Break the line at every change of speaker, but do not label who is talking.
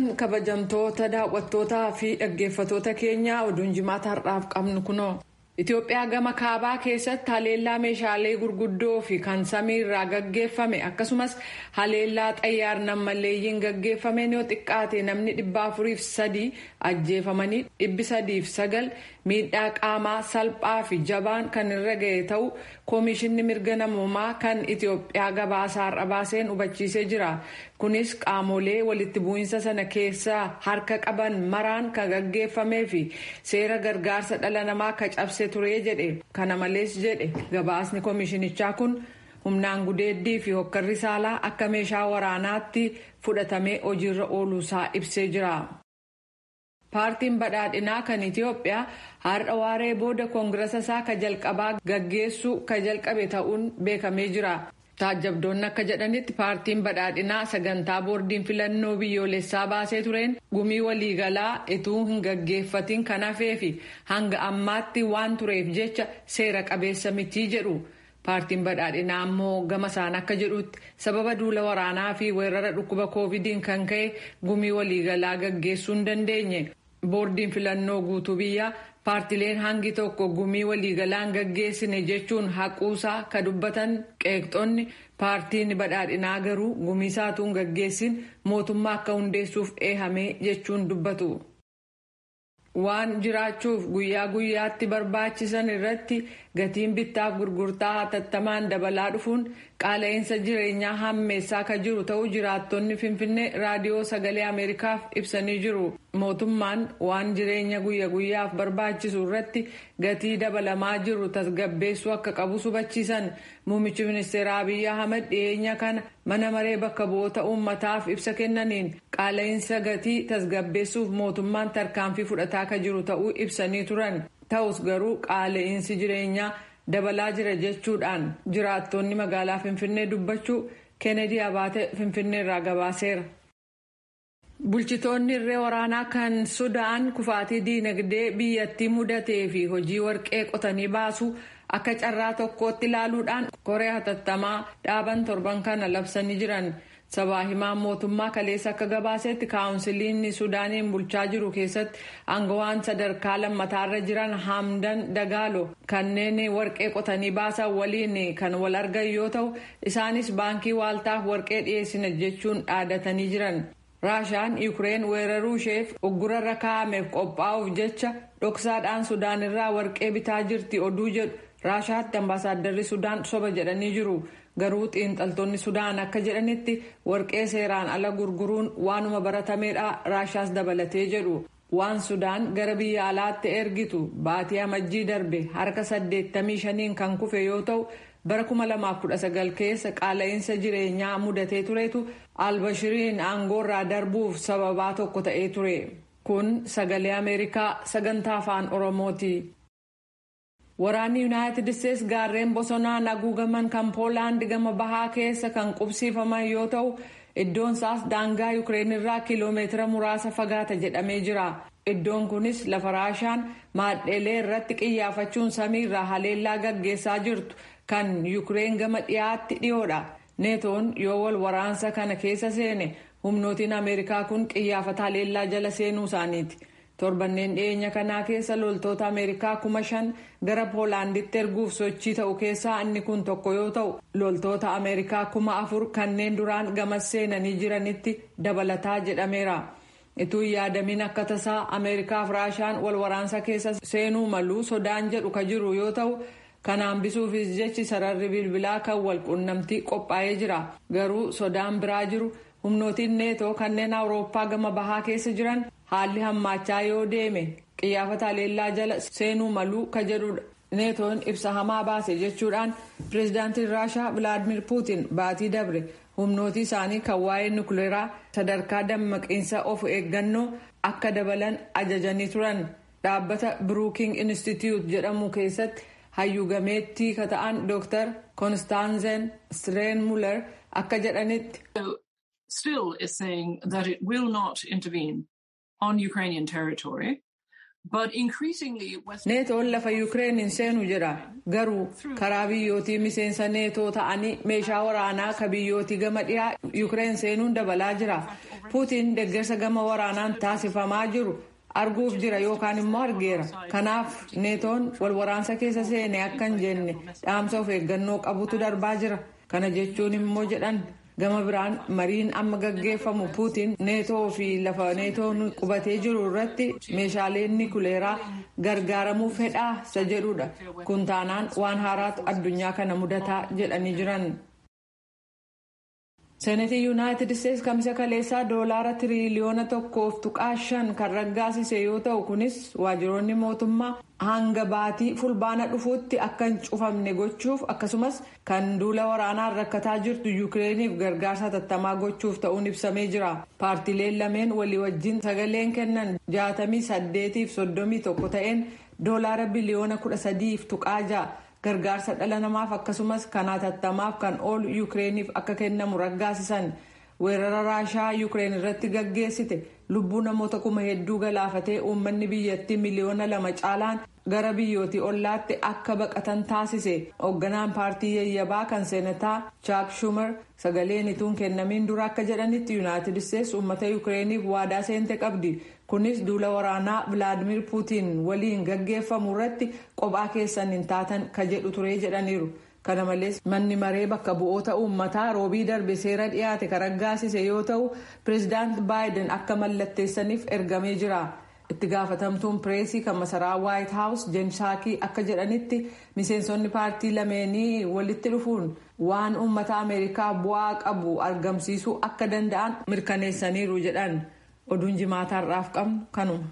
Mooltan, kabajamtoota daawwattootaa fi dhaggeeffatoota keenyaa, oduun Jimaata har'aaf qabnu kunoo. Itoophiyaa gama kaabaa keessatti haleellaa meeshaalee gurguddoo fi kan samii irraa gaggeeffame, akkasumas haleellaa xayyaar nammalleeyyiin gaggeeffameen yoo xiqqaate namni 403 ajjeefamanii 309 miidhaa qaamaa salphaa fi jabaan kan irra ga'e ta'uu Koomishinni Mirga Namoomaa kan Itoophiyaa gabaasaa har'a baaseen hubachiisee jira. Kunis qaamolee walitti bu'iinsa sana keessaa harka qaban maraan kan gaggeeffamee fi seera gargaarsa dhala namaa ka cabse ture jedhe. Kana malees, jedhe gabaasni koomishinichaa kun, humnaan gudeeddii fi hokkarri saalaa akka meeshaa waraanaatti fudhatamee hojiirra ooluusaa ibsee jira. Paartiin Badhaadhinaa kan Itiyoophiyaa har'a waaree booda koongirasa isaa ka jalqabaa gaggeessuu ka jalqabe ta'uun beekamee jira. Taajjabdoonni akka jedhanitti, Paartiin Badhaadhinaa sagantaa boordiin filannoo biyyoolessaa baasee tureen gumii waliigalaa ituu hin gaggeeffatin kan hafee fi hanga ammaatti waan tureef jecha seera qabeessa mitii jedhu. Paartiin Badhaadhinaa ammoo gama isaan akka jedhutti, sababa duula waraanaa fi weerara dhukkuba Koovidiin kan ka'e gumii waliigalaa gaggeessuu hin dandeenye. Boordiin filannoo guutuu biyyaa paartileen hangi tokko gumii waliigalaan gaggeessine jechuun haquusaa ka dubbatan qeeqxonni, Paartiin Badhaadhinaa garuu gumii isaatuun gaggeessin mootummaa akka hundeessuuf eehamee jechuun dubbatu. Waan jiraachuuf guyyaa guyyaatti barbaachisan irratti gatiin bittaaf gurgurtaa hatattamaan dabalaa dhufuun qaala'insa jireenyaa hammeessaa ka jiru ta'uu jiraattonni Finfinnee Raadiyoo Sagalee Ameerikaaf ibsanii jiru. Mootummaan waan jireenya guyya guyyaaf barbaachisu irratti gatii dabalamaa jiru tasgabbeessuu akka qabu hubachiisan. Muummichi ministeera Abiyyi Ahmad dhiyeenya kana mana maree bakka bu'oota uummataaf ibsa kennaniin qaala'insa gatii tasgabbeessuuf mootummaan tarkaanfii fudhataa ka jiru ta'uu ibsanii turan. Ta'us garuu qaala'insi jireenyaa dabalaa jira jechuudhaan jiraattonni magaalaa Finfinnee dubbachuu Kennedy Abaate Finfinnee irraa gabaaseera. Bulchitoonni irree waraanaa kan Sudaan kufaatii diinagdee biyyattii mudatee fi hojii warqee qotanii baasuu akka carraa tokkootti ilaaluudhaan koree hatattamaa dhaaban torban kana labsanii jiran. Sabaa himaan mootummaa kaleessa akka gabaasetti, kaawunsiliin Sudaaniin bulchaa jiru keessatti aangawaan sadarkaa lammataarra jiran Hamdan Dagaalo kanneen warqee qotanii baasan waliin kan wal argan yoo ta'u, isaanis baankii waaltaaf warqee dhiyeessina jechuun dhaadatanii jiran. Raashaan Yuukireen weeraruu isheef uggurarra kaa'ameef qophaa'uuf jecha dhoksaadhaan Sudaan irraa warqee bitaa jirti oduu jedhu Raashaatti ambaasaaddarri Sudaan soba jedhanii jiru. Garuu xiinxaltoonni Sudaan akka jedhanitti, warqee seeraan ala gurguruun waanuma baratameedha, Raashaas dabalatee jedhu. Waan Sudaan gara biyya alaatti ergitu baatii Amajjii darbe harka 85n kan kufe yoo ta'u, bara 2019 keessa qaala'insa jireenyaa mudatee turetu Albashiriin aangoorraa darbuuf sababaa tokko ta'ee ture. Kun Sagalee Ameerikaa sagantaa Afaan Oromooti. Waraanni Yuunaayitid Isteets gaarreen bosonaan haguugaman kan Poolaand gama bahaa keessa kan qubsiifaman yoo ta'u, iddoon isaas daangaa Yukireen irraa kiiloomeetira muraasa fagaata jedhamee jira. Iddoon kunis lafa Raashaan maadheelee irratti qiyyaafachuun samiirraa haleellaa gaggeessaa jirtu kan Yukireen gama dhiyaatti dhiyoodha. Neetoon yoo wal waraansa kana keessa seene, humnootiin Ameerikaa kun qiyyaafata haleellaa jala seenuu isaaniiti. Torbanneen dhiyeenya kanaa keessa loltoota Ameerikaa 5,000 gara Poolaanditti erguuf sochii ta'u keessaa inni kun tokko yoo ta'u, loltoota Ameerikaa 4,000 kanneen duraan gamas seenanii jiranitti dabalataa jedhameera. Ituu yaadamiin akka tasaa Ameerikaaf Raashaan wal waraansa keessa seenuu maluu sodaan jedhu ka jiru yoo ta'u, kana hambisuufis jechi sararri bilbilaa kan wal qunnamtii qophaa'ee jira. Garuu sodaan biraa jiru, humnootiin Neetoo kanneen Awurooppaa gama bahaa keessa jiran haalli hammaachaa yoo deeme qiyyaafata haleellaa jala seenuu maluu ka jedhudha. Neetoon ibsa hamaa baase jechuudhaan pireezidaantiin Raashaa Vilaadimir Puutin baatii dabre humnootii isaanii kan waa'ee nukleeraa sadarkaa dammaqiinsa of eeggannoo akka dabalan ajajanii turan. Dhaabbata Brookings Institute jedhamu keessatti hayyuu gameettii ka ta'an Dr. Konstaanzen Streen-Muller akka jedhanitti.
Still is saying that it will not intervene on Ukrainian territory. But increasingly, West
Neetoon lafa Yukireen hin seenu jedha. Garuu karaa biyyootii miseensa Neetoo ta'anii meeshaa waraanaa ka biyyootii gama dhiyaa Yukireen seenuun dabalaa jira. Puutiin deeggarsa gama waraanaan taasifamaa jiru arguuf jira yookaan immoo argeera. Kanaaf Neetoon wal waraansa keessa seene akka hin jenne dhaamsa of eeggannoo qabutu darbaa jira. Kana jechuun immoo jedhan, gama biraan mariin amma gaggeeffamu Puutiin Neetoo fi lafa Neetoon qubatee jiru irratti meeshaaleen nikuleeraa gargaaramuu fedhaa isa jedhudha. Kun taanaan waan haaraatu addunyaa kana mudataa jedhanii jiran. Seenatii Yuunaayitid Isteetsi Kamisa kaleessaa doolaara tiriiliyoona 1.5 kan raggaasise yoo ta'u, kunis waajjiroonni mootummaa hanga baatii Fulbaana dhufuutti akka hin cufamne gochuuf, akkasumas kan duula waraanaan rakkataa jirtu Yuukireeniif gargaarsa hatattamaa gochuuf ta'uun ibsamee jira. Paartiileen lameen walii wajjin sagaleen kennan 68f 31 ta'een doolaara biliyoona 13.6 gargaarsa dhala namaaf akkasumas kan hatattamaaf kan oolu Yuukireeniif akka kennamu raggaasisan. Weerara Raashaa Yuukireen irratti gaggeessite lubbuu namoota kuma hedduu galaafatee, uummanni biyyattii miliyoona 2 caalaan gara biyyootii ollaatti akka baqatan taasise. Hoogganaan paartii yayyabaa kan seenataa Chaak Shumar sagaleen ituun kennamiin dura akka jedhanitti, Yuunaayitid Isteetsi uummata Yuukireeniif waadaa seente qabdi. Kunis duula waraanaa Vilaadimir Puutiin waliin gaggeeffamu irratti qophaa keessan hin taatan ka jedhu ture jedhaniiru. Kana malees, manni maree bakka bu'oota uummataa Roobii darbe seera dhiyaate kan raggaasise yoo ta'u, Pireezidaant Baayiden akka mallatteessaniif ergamee jira. Itti gaafatamtuun pireesii kan masaraa Waayit Haawus Jen Saakii akka jedhanitti, miseensonni paartii lameenii walitti dhufuun waan uummata Ameerikaa bu'aa qabu argamsiisuu akka danda'an mirkaneessaniiru jedhan. Oduun Jimaataa har'aaf qabnu kanuma.